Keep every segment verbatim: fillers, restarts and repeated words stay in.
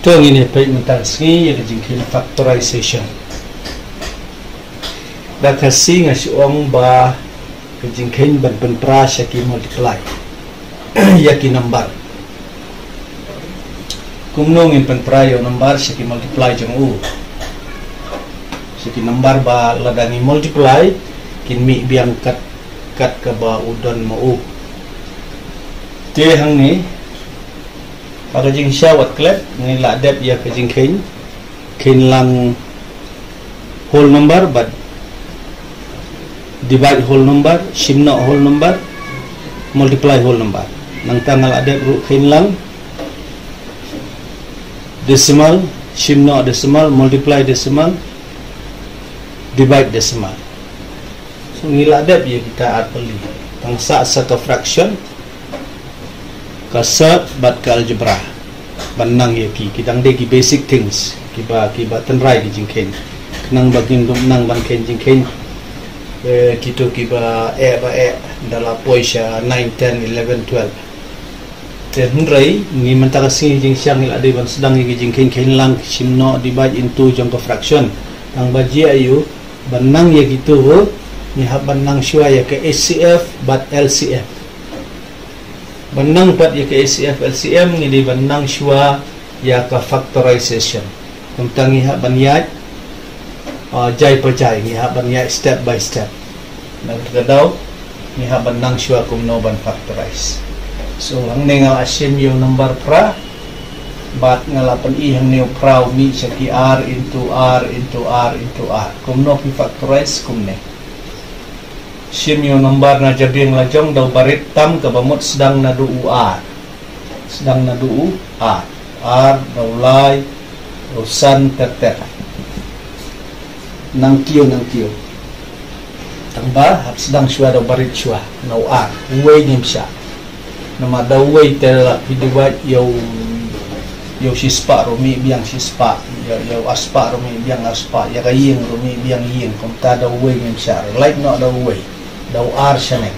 To ngin ïa peit mynta ka sngi ïa ka jingkheiñ factorization. Da ka sngi nga shu ong ba ka jingkheiñ ban pynpra sha ki multiply ïa ki number. Kumno ngin pynpra ïa u number sha ki multiply jong u? Sha ki number ba lada ngi multiply kin mih biang kat, kat kaba u don ma u. Te hangne ha ka jingshisha wat klet ngi la dep ïa ka jingkheiñ, kheiñ lang whole number bad divide whole number, shim noh whole number, multiply whole number. Nangta nga la dep ruh kheiñ lang decimal, shim noh decimal, multiply decimal, divide decimal. So ngi la dep ïa kita ar pali. Tang sah sa ka fraction, ka surd bad ka algebra. Ban nang ïa ki, ki dang dei ki basic things kiba, kiba tynrai ki jingkheiñ. Nang ba kin dum nang ban kheiñ jingkheiñ. Eh, kito kiba eh ba eh da la poi sha nine, ten, eleven, twelve. Te hynrei ngi mynta ka sngi jingshisha ngi la dei ban sdang ïa ki jingkheiñ, kheiñ lang, shim noh, divide into jong ka fraction. Tang ba jia ïa u ban nang ïa kito, ngi hap ban nang shuwa ïa ka H C F bad L C M. Ban nang pat ïa ka H C F L C M ngi dei ban nang shuwa ïa ka factorization. Kumta ngi hap ban ïaid, ah, jai pa jai, ngi hap ban ïaid step by step. Na kata ka daw ngi hap ban nang shuwa kumno ban factorize. So hangne nga la shim ïa u number phra bad nga la pyni hangne u phra u mih sha ki r into r into r into r. Kumno phi factorize? Kumne. Shim ïa u number na jabieng lajong da u barit tam kaba mut sdang naduh u ar. Sdang naduh u ar. Ar, da u lai, da u san, ter ter. Nang kiew, nang kiew. Tang ba hap sdang shuwa da u barit shuwa na u ar. Uwei ngim shah. Namar da uwei te la phi divide ïa u, ïa u shispah ruh mih biang shispah, ïa, ïa u arspah ruh mih biang arspah, ïa ka ïing ruh mih biang ïing, kumta da uwei ngim shah, lait noh da uwei, da u ar shaneng.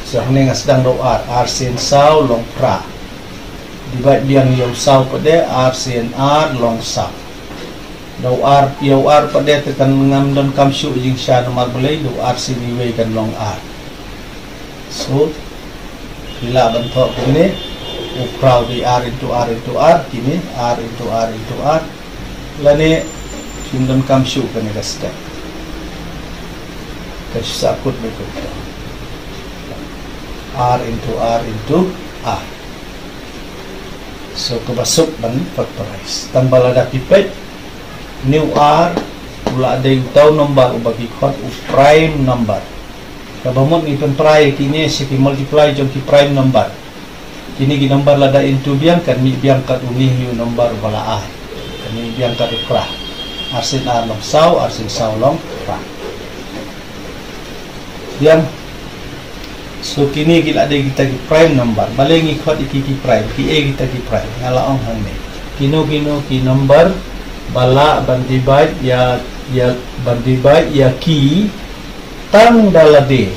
So hangne nga sdang da u ar, ar sien saw long phra. Divide biang ïa u saw pat de, ar sien ar long saw. Da u ar, ïa u ar pat de te kan ngam donkam shuh jingshisha namar balei, da u ar sien iwei kan long ar. So phi lah ban thoh kumne, u phra u dei r into r into r, kine r into r into r. Lane phim donkam shuh kane ka step. Ka shu sahkut beit kumta. R into r into r. So kaba suk ban factorize. Tang ba lada phi peit, une u r u la dei uta u number uba ki khot u prime number. Kaba mut ngi pynpra ïa kine sha ki multiply jong ki prime number. Kine ki number lada into biang kan mih biang kat une hi u number uba la ai. Kan mih biang kat u phra. Ar sien ar long saw, ar sien saw long phra. Biang. So kine ki la dei kita ki prime number. Balei ngi khot ïa ki ki prime? Kiei kita ki prime? Nga la ong hangne. Kino kino ki number ba lah ban divide ïa, ïa ban divide ïa ki tang da lade.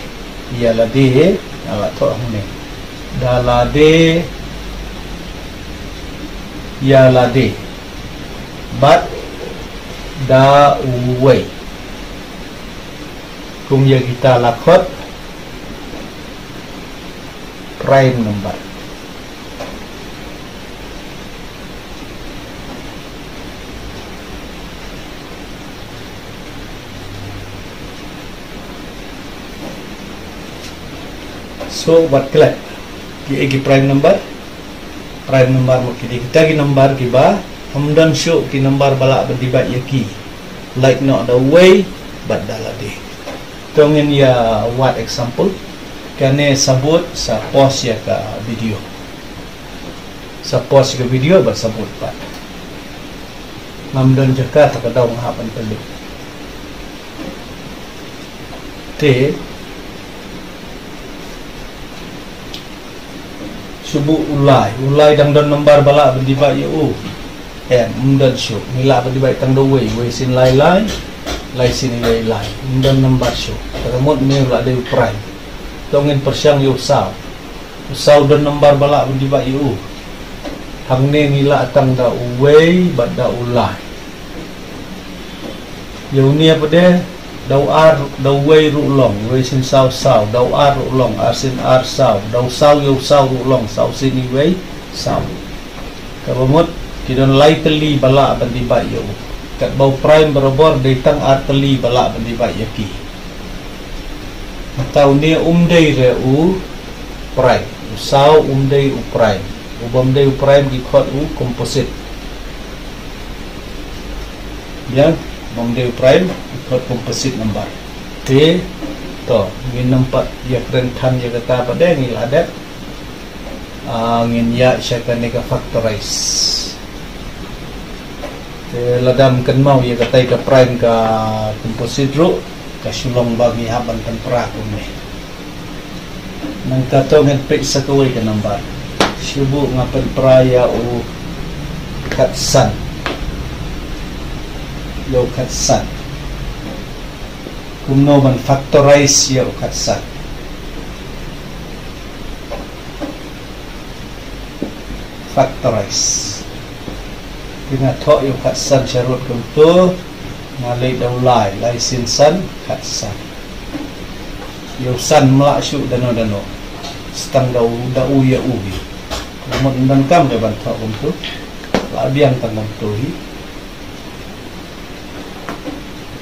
Ïa lade, nga la thoh hangne. Da lade, ïa lade. Bad da uwei. Kum ïa kita la khot prime number. So wat klet kiei ki prime number? Prime number mut ki dei kita ki number kiba ym don shuh ki number ba lah ban divide ïa ki. Lait noh da uwei bad da lade. To ngin ïa wad example. Kane sa bud, sa pause ïa ka video. Sa pause ïa ka video bad sa bud pat. Ngam don jaka, ta ka daw nga hap ban pynlut. Te shu buh u lai, u lai dang don number ba lah ban divide ïa u? Em, ym don shuh. Ngi lah ban divide tang da uwei, uwei sien lai lai, lai sien lai lai. Ym don number shuh. Te ka mut une u la dei u prime. To ngin pyrshang ïa u saw. U saw don number ba lah ban divide ïa u? Hangne ngi lah tang da uwei bad da u lai. Ïa une pat de da u ar, da uwei ruh long, uwei sien saw saw, da u ar ruh long, ar sien ar saw, da u saw ïa u saw ruh long, saw sien uwei saw. Kaba mut ki don lai tylli ba lah ban divide ïa u. Katba u prime barabor dei tang ar tylli ba lah ban divide ïa ki. Mynta une um dei re u prime, u saw um dei u prime. U bym dei u prime ki khot u composite. Ïa, bym dei u prime ki khot composite number. Te to ngin nym pat ïakren than ïa kata pat de, ngi la dep. Ah, ngin ïa sha kane ka factorize. Te lada ym kynmaw ïa katai ka prime ka composite ruh, ka shu long ba ngi hap ban pynpra kumne. Nangta to ngin peit sa kawei ka number. Shu buh nga pynpra ïa u khatsan. Ïa u khatsan. Kumno ban factorize ïa u khatsan. Factorize. Te nga thoh ïa u khatsan sharud kumto, nga leit da u lai, lai sien san, khatsan. Ïa u san mlak shuh dano dano. Stang da u, da u ïa u hi. Kumno ban kam da ban thoh kumto. La biang tang kumto hi.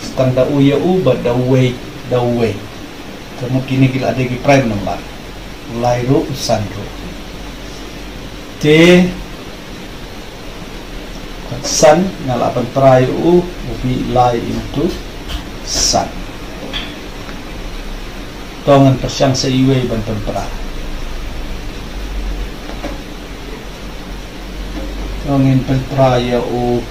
Stang da u ïa u bad da uwei, da uwei. Ka mut kine ki la dei ki prime number. Lai ruh, san ruh. Te san nga la pynpra ïa u, u bih lai into san. To ngan pyrshang sa iwei ban pynpra. To ngin pynpra ïa u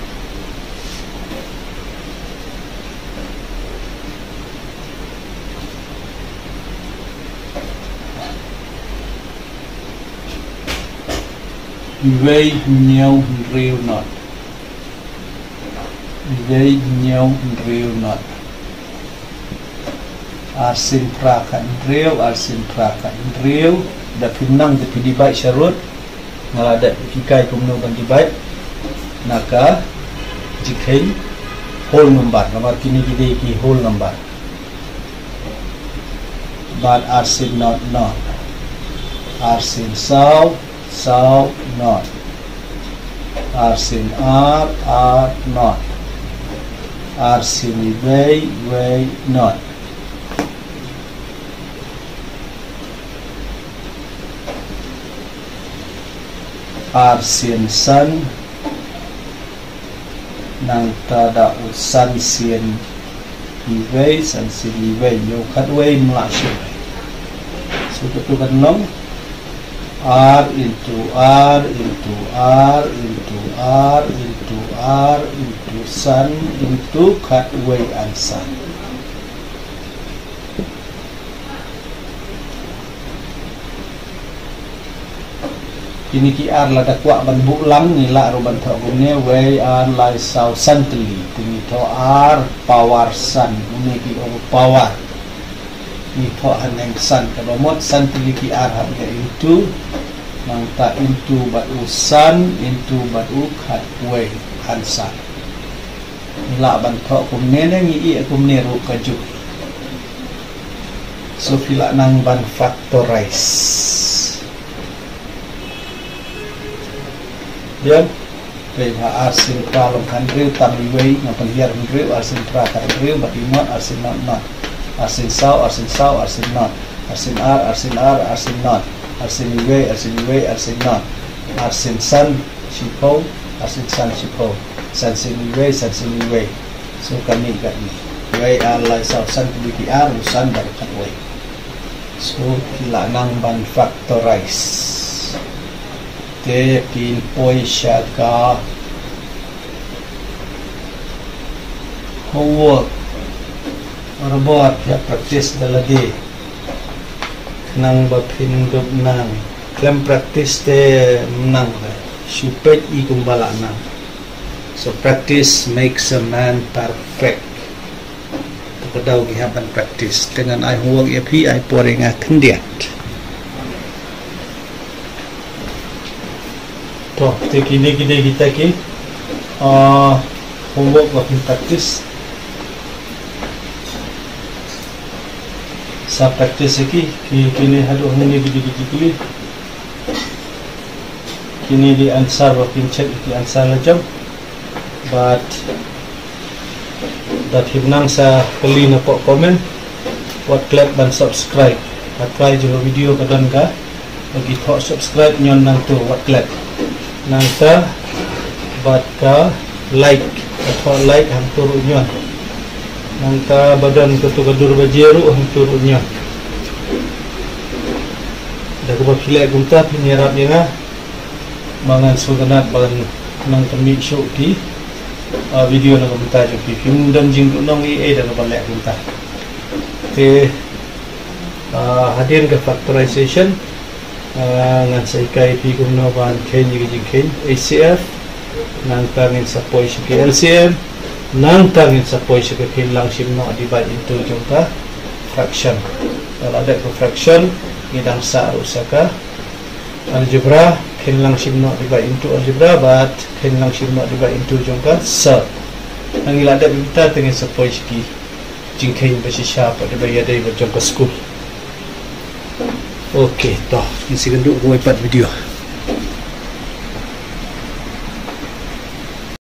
Iwei hynñiew hynriew not. Iwei hynñiew hynriew not. Ar sien phra khat hynriew, ar sien phra khat hynriew. Da phin nang da phin divide sharud. Nga la dep hikai kumno ban divide na ka jingkheiñ whole number. Namar kine ki dei ki whole number. Bad ar sien not not. Ar sien saw, saw not. Ar sien ar, ar not. Ar sien iwei, iwei not. Ar sien san. Nangta da u san sien iwei, san sien iwei, ïa u khatwei mlak shuh. So katu kan long ar into ar into ar into ar into ar into san into khatwei ar san. Kine ki ar lada kwah ban buh lang ngi lah ruh ban thoh kumne, wei ar lai saw san tylli. Te ngi thoh ar power san, une ki ong power. Ngi thoh haneng san, kaba mut san tylli ki ar hap ïa into. Nangta into bad u san, into bad u khatwei ar san. Ngi lah ban thoh kumne ne ngi ïeh kumne ruh ka juh. So phi lah nang ban factorize. Biang. Peit ha ar sien phra long khathynriew tam iwei, nga pynhiar hynriew, ar sien phra khathynriew, bad i not, ar sien not not. Ar sien saw, ar sien saw, ar sien not. Ar sien ar, ar sien ar, ar sien not. Ar sien iwei, ar sien iwei, ar sien not. Ar sien san, shiphew, ar sien san, shiphew. San sien iwei, san sien iwei. So kane kane. Wei ar lai saw san tylli ki ar, u san bad khatwei. So ki lah nang ban factorize. Te phin poi sha ka homework. Barabor phi practice da lade. Khnang ba phin dup nang. Khlem practice te ym nang re. Shu peit i kumba lah nang. So practice makes a man perfect. To ka daw ngi hap ban practice. Te ngan ai homework ïa phi, ai por ïa nga khyndiat. To, te kine ki dei kita ki, ah, homework ba phin practice. Sa practice ki, ki, kine haduh hangne ki dei ki jingkylli. Kine dei answer ba phin check ki answer la jong. Bad da phi nang sa kylli na poh comment, wat klet ban subscribe. Ka try jong ka video ka don ka, ba ki thoh subscribe ñion nangto, wat klet. Nangta bad ka like, ka thoh like hangto ruh ñion. Nangta ba don kato ka dur ba jia ruh hangto ruh ñion. Da kaba phi leh kumta phin ïarap ïa nga. Ba ngan sngewtynnat ba ngan nang pynmih shuh ki, ah, video na ka bynta jong phi. Phim don jingduhnong ei ei da kaba leh kumta. Te, ah, hadien ka factorization, ah, ngan sa hikai phi kumno ban kheiñ ïa ki jingkheiñ H C F. Nangta ngin sa poi sha ki L C M. Nangta ngin sa poi sha ka kheiñ lang shim noh divide into jong ka fraction. Lada la dep ka fraction, ngi dang sah ruh sa ka algebra, kheiñ lang shim noh divide into algebra, bad kheiñ lang shim noh divide into jong ka surd. Ngi la dep mynta te ngin sa poi sha ki jingkheiñ ba shisha pat, ba ïadei bad jong ka skul. Ok, to, ngin sa ïakynduh kawei pat video.